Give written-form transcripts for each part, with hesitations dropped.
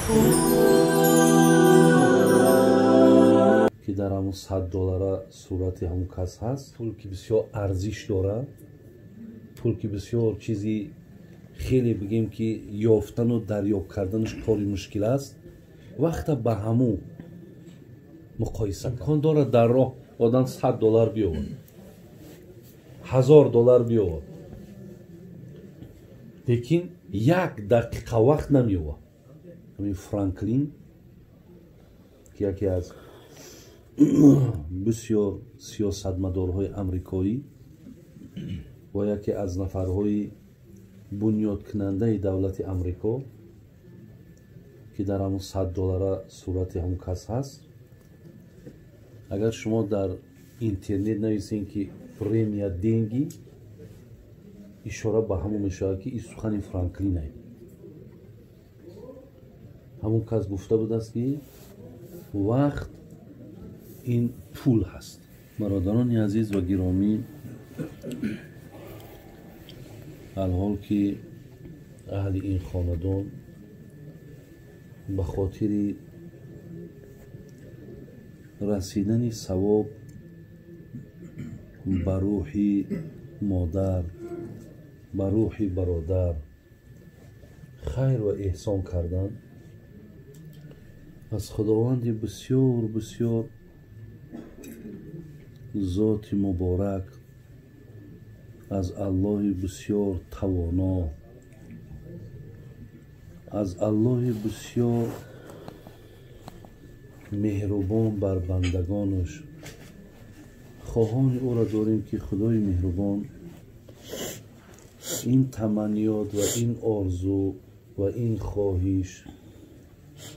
Ки дар ҳамун 100 доллара сурати ҳамун кас ҳаст. Пул ки бисёр арзиш дорад, пул ки бисёр чизи хеле бигем ки ёфтану дарёб карданаш кори мушкил аст, вақта ба ҳамун муқоиса имкон дорад дар роҳ одам 100 доллар биёвад, 1000 доллар биёвад, лекин як дақиқа вақт намеёвад. Ҳамин Франклин ки яке аз бисёр сиёсатмадорҳои амрикоӣ ва яке аз нафарҳои бунёдкунандаи давлати Амрико, ки дар ҳамун 100 доллара сурати ҳамун кас ҳаст. Агар шумо дар интернет нависем ки время деньги, ишора ба ҳамон мешавад ки ин сухани Франклин ай. Ҳамон кас гуфта будааст ки вақт ин пул ҳаст. Бародарони азиз ва гиромӣ, алҳол ки аҳли ин хонадон ба хотири расидани савоб ба рӯҳи модар, ба рӯҳи бародар хайр ва эҳсон кардан, аз Худованди бисёр бисёр зоти муборак, аз Аллоҳи бисёр тавоно, аз Аллоҳи бисёр меҳрубон бар бандагонаш хоҳони ӯро дорем ки Худои меҳрубон ин таманниёт ва ин орзу ва ин хоҳиш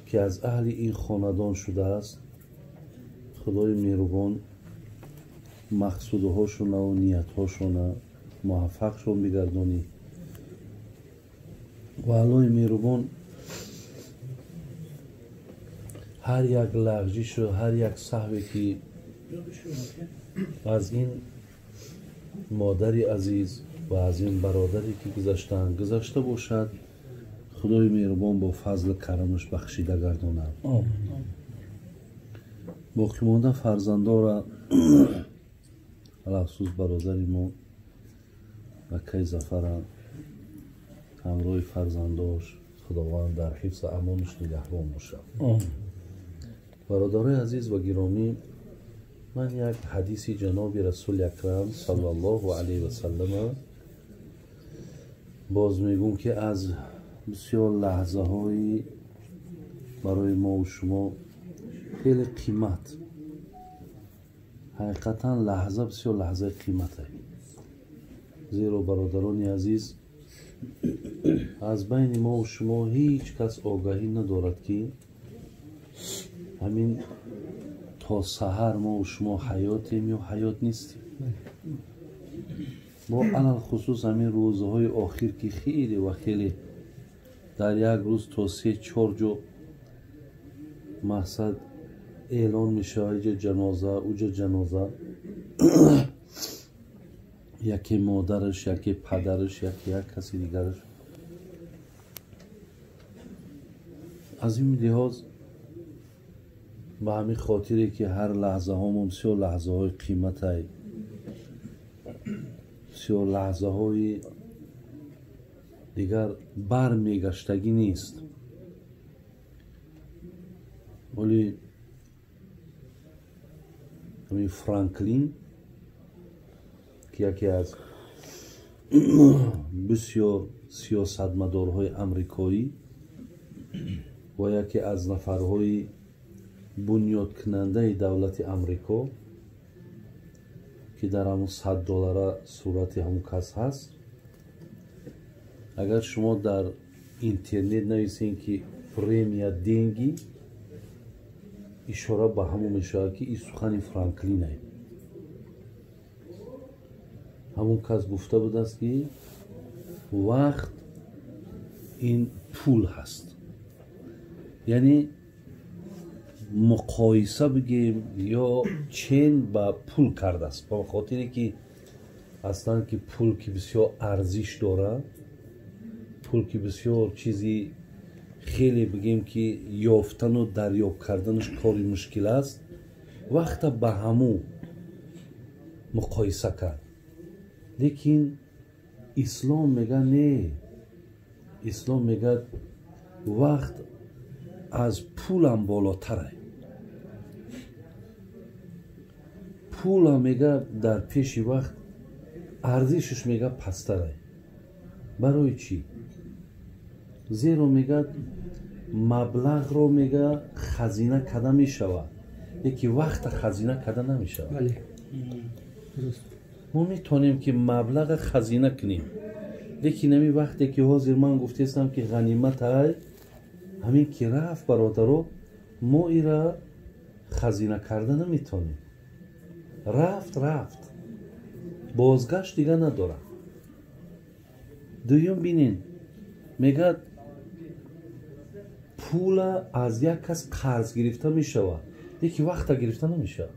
ки аз аҳли ин хонадон шудааст, Худои меҳрубон мақсудҳошонаву ниятҳошона муваффақшон бигардонӣ ва Аллоҳи меҳрубон ҳар як лағжишу ҳар як саҳве ки аз ин модари азиз ва аз ин бародаре ки гузаштаанд гузашта бошад, Худои меҳрубон бо фазлу карамаш бахшида гардонад. Боқимонда фарзандора алафсӯс бародари мо акай Зафара ҳамроҳи фарзандош Худованд дар ҳифзу амонаш нигаҳбон бошад. Бародарои азиз ва гиромӣ, ман як ҳадиси ҷаноби Расули Акрам саллаллоҳу алайҳи васаллама боз мегӯм ки аз бисёр лаҳзаҳои барои мову шумо хеле қимат, ҳақиқатан лаҳза бисёр лаҳзаи қимате. Зеро бародарони азиз, аз байни мову шумо ҳеҷ кас огаҳӣ надорад ки ҳамин то саҳар мову шумо ҳаётем ё ҳаёт нестем. Мо алалхусус ҳамин рӯзҳои охир ки хеле ва хеле дар як рӯз то 3-4 ҷо мақсад эълон мешавад, иҷа ҷаноза, уҷа ҷаноза, яке модараш, яке падараш, яке як каси дигараш. Аз ин лиҳоз ба ҳамин хотире ки ҳар лаҳзаҳомон бисёр лаҳзаҳои қиматай, бисёр лаҳзаҳои дигар бармегаштагӣ нест. Вале ҳамин Франклин ки яке аз бисёр сиёсатмадорҳои амрикоӣ ва яке аз нафарҳои бунёдкунандаи давлати Амрико, ки дар ҳамун 100 доллара сурати ҳамун кас ҳаст, агар шумо дар интернет нависем ки время деньги, ишора ба ҳамон мешавад ки ин сухани Франклин ай. Ҳамон кас гуфта будааст ки вақт ин пул ҳаст. Яъне муқоиса бигем ё чен ба пул кардааст, ба хотире ки аслан ки пул ки бисёр арзиш дорад, пул ки бисёр чизи Хеле бигем ки ёфтану дарёб карданаш кори мушкил аст, вақта ба ҳаму муқоиса кард. Лекин ислом мега не, ислом мегӯяд вақт аз пулам болотарай. Пулам мега дар пеши вақт арзишаш мега пасттарай. Барои чӣ? Зеро мегӯяд маблағро мега хазина карда мешавад, лекин вақта хазина карда намешавад. Мо метавонем ки маблаға хазина кунем, лекин ҳамин вақте ки ҳозир ман гуфтаистам ки ғаниматай, ҳамин ки рафт бародаро, мо ира хазина карда наметавонем. Рафт рафт, бозгашт дига надорад. Дуюм бинен, мегӯяд пула аз як кас қарз гирифта мешавад, лекин вақта гирифта намешавад.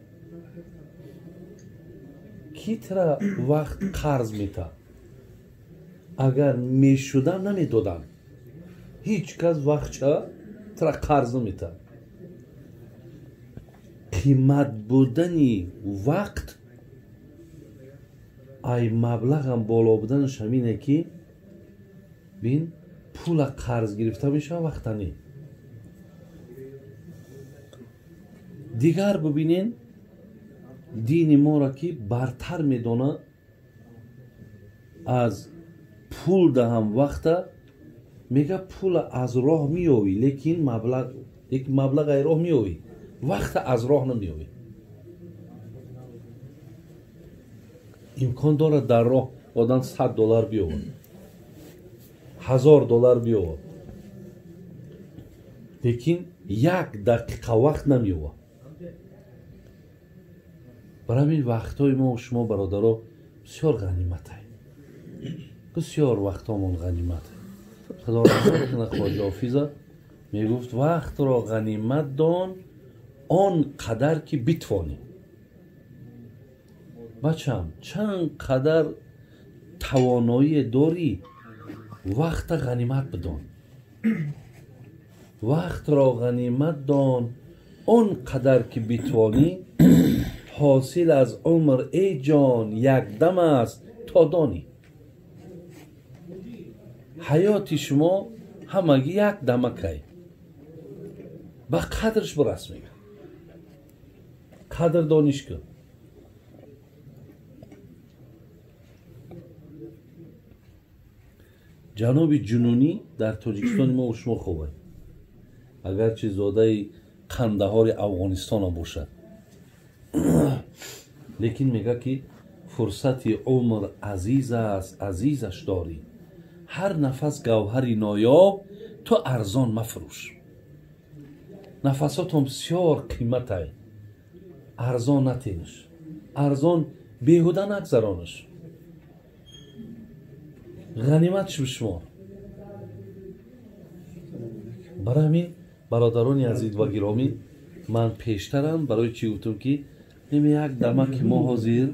Ки тра вақт қарз метавад? Агар мешудам намедодам. Ҳеҷ кас вақтча тра қарз наметавад. Қимат будани вақт ай маблағам боло буданаш ҳамине ки бин пула қарз гирифта мешавад, вақта не. Дигар бибинен дини моро ки бартар медонад аз пул даҳам вақта, мега пула аз роҳ меёвӣ, лекин маблағ ай роҳ меёвӣ, вақта аз роҳ намеёвӣ. Имкон дорад дар роҳ одам $100 биёвад, $1000 биёвад, лекин як дақиқа вақт намеёвад. Барои ҳамин вақтҳои мо шумо бародаро бисёр ғаниматай, бисёр вақтҳомон ғаниматай. Худо раҳмат кунад Хоҷа Ҳофиза мегуфт вақтро ғанимат дон он қадар ки битвонӣ. Бачам, чанд қадар тавоноие дорӣ, вақта ғанимат бидон. Вақтро ғанимат дон он қадар ки битвонӣ, ҳосил аз умр эй ҷон якдам аст то донӣ. Ҳаёти шумо ҳамагӣ як дамакай, ба қадрш бирас мегӯяд. Қадр дониш кун. Ҷаноби Ҷунунӣ дар Тоҷикистони мо шумо хубад, агарчи зодаи Қандаҳори Афғонистонам бошад, лекин мегӯяд ки фурсати умр азиз аст, азизаш дорӣ. Ҳар нафас гавҳари ноёб ту арзон мафурӯш. Нафасотон бисёр қиматай, арзон натенш, арзон беҳуда нагзаронаш, ғаниматш бишумор. Барои ҳамин бародарони азиз ва гиромӣ, ман пештарам барои чӣ гуфтам ки ними як дама ки мо ҳозир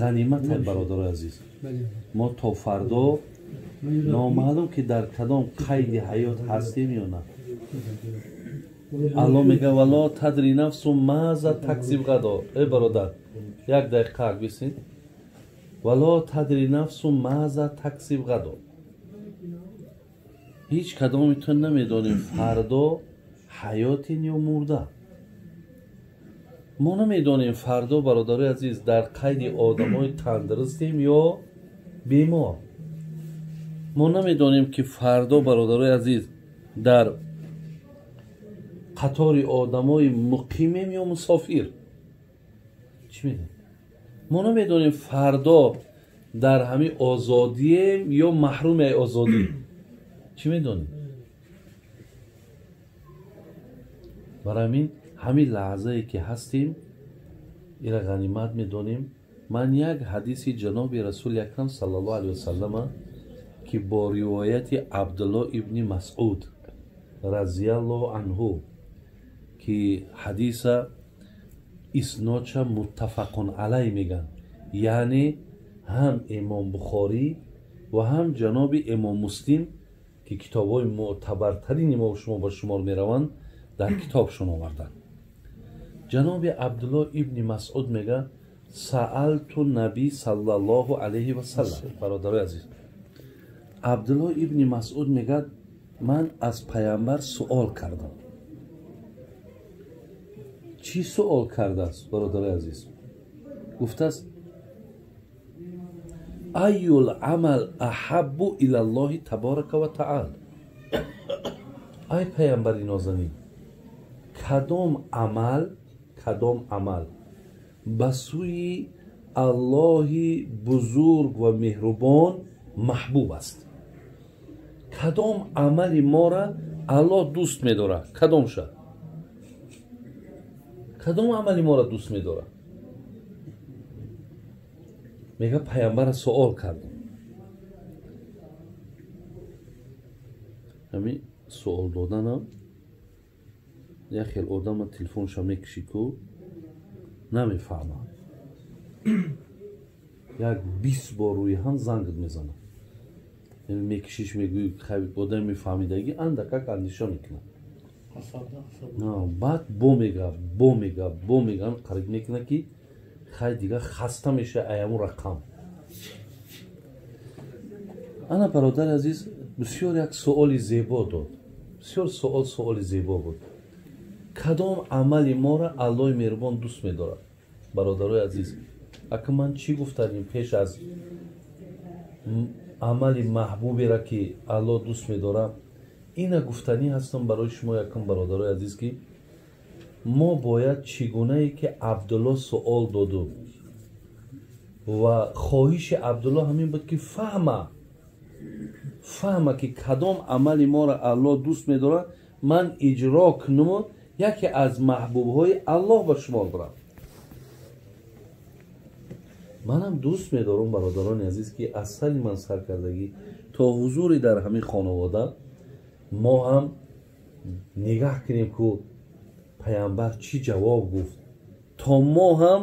ғаниматай, бародарои азиз. Мо то фардо номаълум ки дар кадом қайди ҳаёт ҳастем ё на. Алло мега вало тадри нафсу маза таксиб ғадо. Эй бародар, як дақиқа бисин. Вало тадри нафсу маза таксиб ғадо. Ҳеҷ кадоми ту намедонем фардо ҳаётин ё мурда. Мо намедонем фардо бародарои азиз дар қайди одамои тандурустем ё бемор. Мо намедонем ки фардо бародарои азиз дар қатори одамои муқимем ё мусофир. Чӣ медонем? Мо намедонем фардо дар ҳамин озодием ё маҳруми озодӣ. Чӣ медонем? Барои ҳамин ҳамин лаҳзае ки ҳастем ира ғанимат медонем. Ман як ҳадиси ҷаноби расули акрам саллаллоҳу алайҳи васаллама ки бо ривояти Абдулло ибни Масъуд разияллоҳу анҳу ки ҳадиса иснодша муттафақун алай мегӯянд, яъне ҳам имом Бухорӣ ва ҳам ҷаноби имом Муслим ки китобҳои мӯътабартарини мо шумо ба шумор мераванд, дар китобшон оварданд. Ҷаноби Абдулло ибни Масъуд мега: саалту наби саллаллоҳу алайҳи васаллам. Бародарои азиз, Абдулло ибни Масъуд мегӯяд: ман аз паямбар суол кардам. Чӣ суол кардааст, бародарои азиз? Гуфтааст: айюл амал аҳаббу илаллоҳи таборака ва таъала. Ай паямбари нозанин, кадом амал, кадом амал ба сӯи Аллоҳи бузург ва меҳрубон маҳбуб аст? Кадом амали мора Аллоҳ дӯст медорад? Кадомша? Кадом амали мора дӯст медорад? Мега паямбара суол кардам. Ҳамин суол доданам як хел одама телефонша мекуши ку намефаҳма, як 20 бор рӯи ҳам зангат мезанад. Мекишиш, мегӯи, одами мефаҳмидагӣ андакак андеша мекунад, баъд бо мега, бо мега, бо мега, қариб мекунад ки хай дига хаста меша аяму рақам. Ана бародари азиз, бисёр як суоли зебо дод, бисёр суол, суоли зебо буд. Кадом амали мора Аллоҳи меҳрубон дӯст медорад? Бародарои азиз, ака ман чӣ гуфтадим пеш аз амали маҳбубера ки Аллоҳ дӯст медорад? Ина гуфтанӣ ҳастам барои шумо якум, бародарои азиз, ки мо бояд чӣ гунае ки Абдулло суол доду ва хоҳиши Абдулло ҳамин буд ки фаҳма, фаҳма ки кадом амали мора Аллоҳ дӯст медорад, ман иҷро кунуму яке аз маҳбубҳои Аллоҳ ба шумор барам. Манам дӯст медорам, бародарони азиз, ки аз сари ман саркардагӣ то ҳузури дар ҳамин хонавода мо ҳам нигаҳ кунем ку паямбар чӣ ҷавоб гуфт, то мо ҳам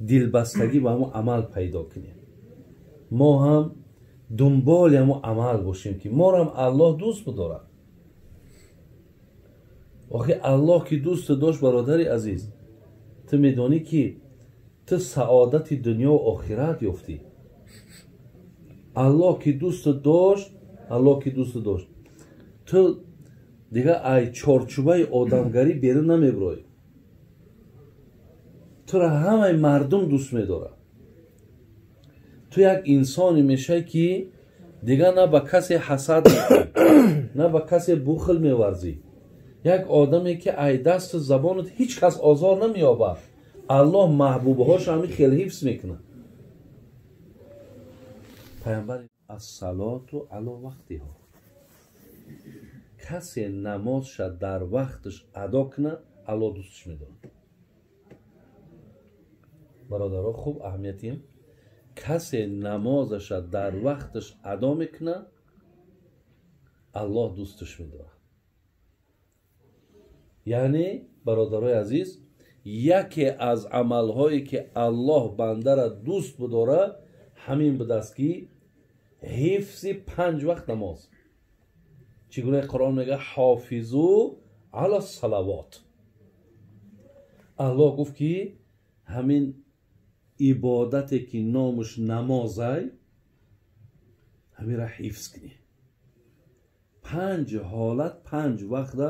дилбастагӣ ба ҳамон амал пайдо кунем, мо ҳам дунболи ҳамон амал бошем ки морам Аллоҳ дӯст бидорад. Охи Аллоҳ ки дӯст дошт, бародари азиз, ту медонӣ ки ту саодати дунё ва охират ёфтӣ. Аллоҳ ки дӯст дошт, Аллоҳ ки дӯст дошт, ту дига ай чорчӯбаи одамгарӣ берун намеброӣ. Тура ҳамаи мардум дӯст медорад. Ту як инсоне мешавӣ ки дига на ба касе ҳасад мекунӣ, на ба касе бухл меварзӣ. Як одаме ки ай дасту забонат ҳеҷ кас озор намеёбад. Аллоҳ маҳбубҳошо ҳамин хел ҳифз мекунад. Паямбар: ассалоту ало вақтиҳо. Касе намозша дар вақташ адо кунад, Аллоҳ дӯсташ медорад. Бародаро, хуб аҳамиятим, касе намозаша дар вақташ адо мекунад, Аллоҳ дӯсташ медорад. Яъне бародарои азиз, яке аз амалҳое ки Аллоҳ бандара дӯст бидорад ҳамин будааст ки ҳифзи 5 вақт намоз. Чӣ гуна Қуръон мегӯяд: ҳофизу ала салавот. Аллоҳ гуфт ки ҳамин ибодате ки номаш намозай, ҳаминро ҳифз кунӣ. 5 ҳолат, 5 вақта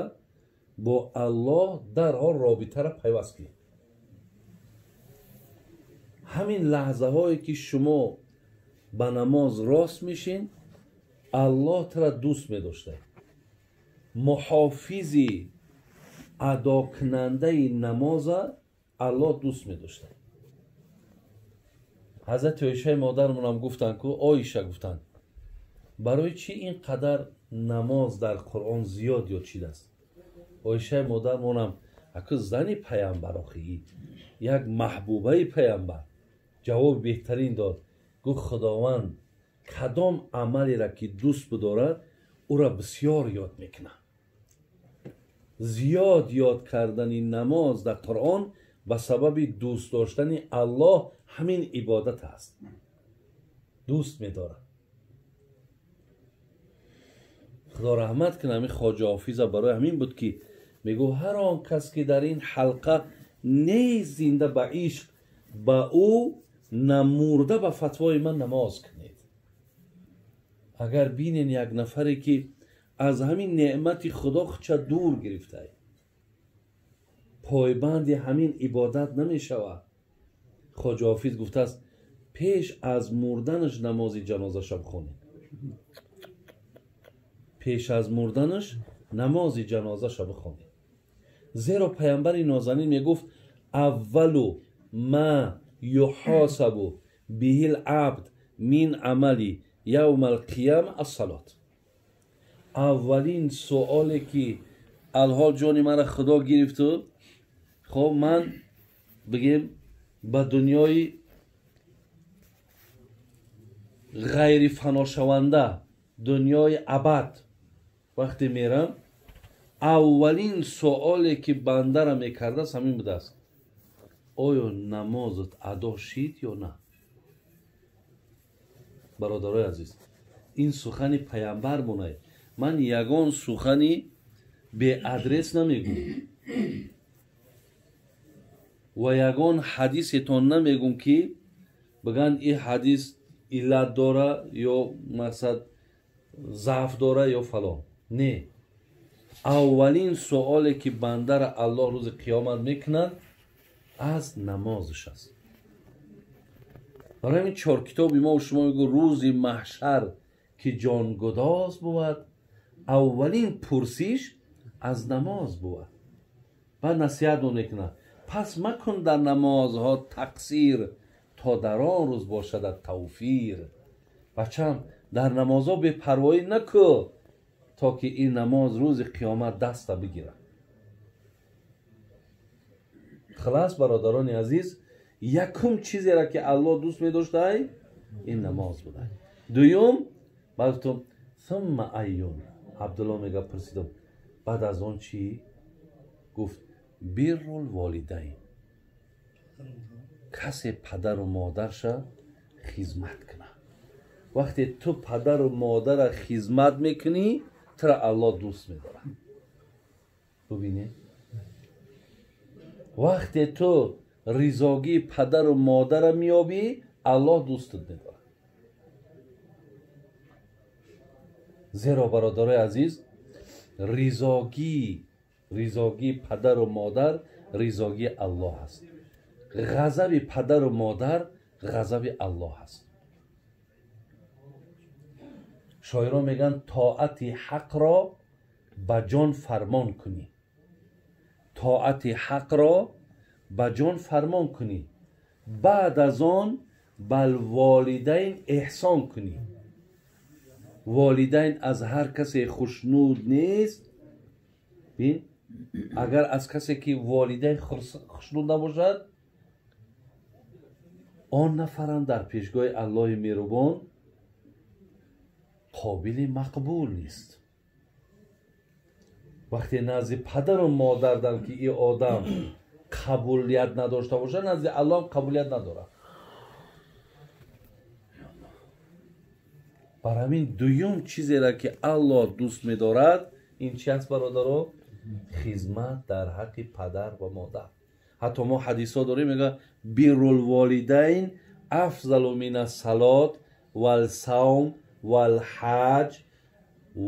бо Аллоҳ дарҳол робитаро пайваст кунед. Ҳамин лаҳзаҳое ки шумо ба намоз рост мешин, Аллоҳ тура дӯст медошта. Муҳофизи адокунандаи намоза Аллоҳ дӯст медошта. Ҳазрати Оишаи модармонам гуфтанд ку, Оиша гуфтанд, барои чӣ ин қадар намоз дар Қуръон зиёд ёд шидааст? Оишаи модармонам аку зани паямбар, охи як маҳбубаи паямбар, ҷавоби беҳтарин дод. Гуфт: Худованд кадом амалеро ки дӯст бидорад, ӯро бисёр ёд мекунад. Зиёд ёд кардани намоз дар Қуръон ба сабаби дӯст доштани Аллоҳ ҳамин ибодат аст. Дӯст медорад. Худо раҳмат кунад ҳамин Хоҷа Ҳофиза, барои ҳамин буд ки мегӯ ҳар он кас ки дар ин ҳалқа нест зинда ба ишқ, ба ӯ намурда ба фатвои ман намоз кунед. Агар бинен як нафаре ки аз ҳамин неъмати Худо худша дур гирифтай, пойбанди ҳамин ибодат намешавад. Хоҷа Ҳофиз гуфтааст пеш аз мурданаш намози ҷанозаша бихонед. Пеш аз мурданаш намози ҷанозаша бихонед. Зеро паямбари нозанин мегуфт аввалу ма юҳосабу биҳил абд мин амали явма алқияма ассалот. Аввалин суоле ки алҳол ҷони мара Худо гирифту, хоб ман бигем ба дунёи ғайрифаношаванда, дунёи абад вақте мерам, аввалин суоле ки бандара мекардааст ҳамин будааст: оё намозат адо шид ё на? Бародарои азиз, ин сухани паямбар монай. Ман ягон сухани беадрес намегӯм ва ягон ҳадисетон намегӯм ки бигӯянд ин ҳадис иллат дора ё мақсад заъф дора ё фалон. Не, аввалин суоле ки бандара Аллоҳ рӯзи қиёмат мекунад аз намозаш аст. Барои ҳамин чор китоби мо шумо мегӯ рӯзи маҳшар ки ҷонгудоз бувад, аввалин пурсиш аз намоз бувад. Баъд насиҳат мекунад: пас макун дар намозҳо тақсир, то дар он рӯз бошадат тавфир. Бачам, дар намозҳо бепарвоӣ накӯ, то ки ин намоз рӯзи қиёмат даста бигирад. Хилас, бародарони азиз, якум чизеро ки Аллоҳ дӯст медоштай ин намоз буда. Дуюм, баъд гуфтам сумма айюн. Абдулло мега пурсидам баъд аз он чӣ? Гуфт биррул волидайн, касе падару модарша хизмат кунад. Вақте ту падару модара хизмат мекунӣ, тура Аллоҳ дӯст медорад. Бубинед, вақте ту ризогии падару модара меёбӣ, Аллоҳ дӯстат медорад. Зеро бародарои азиз, ризогии падару модар ризогии Аллоҳ аст. Ғазаби падару модар ғазаби Аллоҳ аст. Шоирон мегӯянд тоати ҳақро ба ҷон фармон кунӣ, тоати ҳақро ба ҷон фармон кунӣ, баъд аз он бал волидайн эҳсон кунӣ. Волидайн аз ҳар касе хушнуд нест. Бин, агар аз касе ки волидайн хушнуд набошад, он нафарам дар пешгоҳи Аллоҳи меҳрубон қобили мақбул нест. Вақте назди падару модардан ки ин одам қабулият надошта бошад, назди Аллоҳ қабулият надорад. Бар ҳамин дуюм чизеро ки Аллоҳ дӯст медорад ин чи аст, бародаро? Хизмат дар ҳаққи падар ва модар. Ҳатто мо ҳадисҳо дорем, мегӯяд биррул волидайн афзалу мин ассалот валсавм валҳаҷ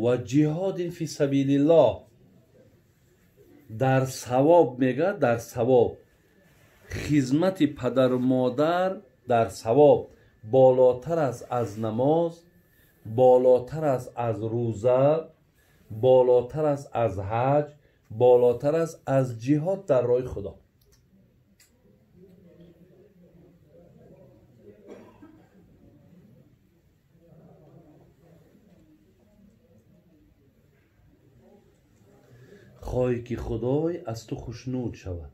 ва ҷиҳодин фи сабилиллоҳ. Дар савоб мегӯяд, дар савоб хизмати падару модар дар савоб болотар аст аз намоз, болотар аст аз рӯза, болотар аст аз ҳаҷ, болотар аст аз ҷиҳод дар роҳи Худо. Хоҳӣ ки Худой аз ту хушнуд шавад,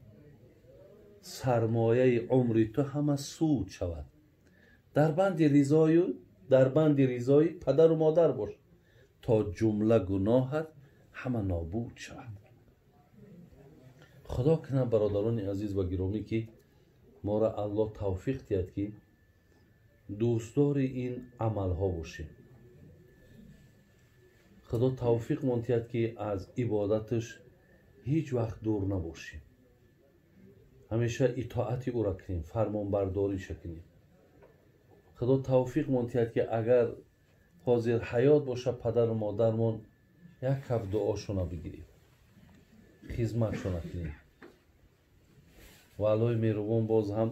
сармояи умри ту ҳама суд шавад. Дар банди ризои падару модар бош, то ҷумла гуноҳат ҳама нобуд шавад. Худо кунад, бародарони азиз ва гиромӣ, ки моро Аллоҳ тавфиқ диҳад ки дӯстдори ин амалҳо бошем. Худо тавфиқ монтиҳад, ки аз ибодаташ ҳеҷ вақт дур набошем, ҳамеша итоати ӯра кунем, фармонбардориша кунем. Худо тавфиқ монтиҳад, ки агар ҳозир ҳаёт боша падару модармон, як ҳафт дуошона бигирем, хизматшона кунем. Ва Аллоҳи меҳрубон боз ҳам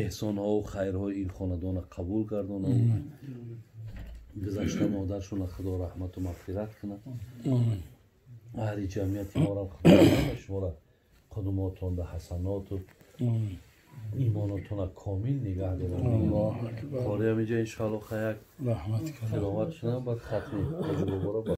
эҳсонҳову хайрҳои ин хонадона қабул гардонад. Гузашта модаршона Худо раҳмату мағфират кунад. Аҳли ҷамъияти моро Худо шуморо қудумотонда ҳасаноту имонотона комил нигаҳ дорад. Қори ҳамиҷа, иншоалло, як тиловат шунам, баъд хатми Ҳоҷи Боборо.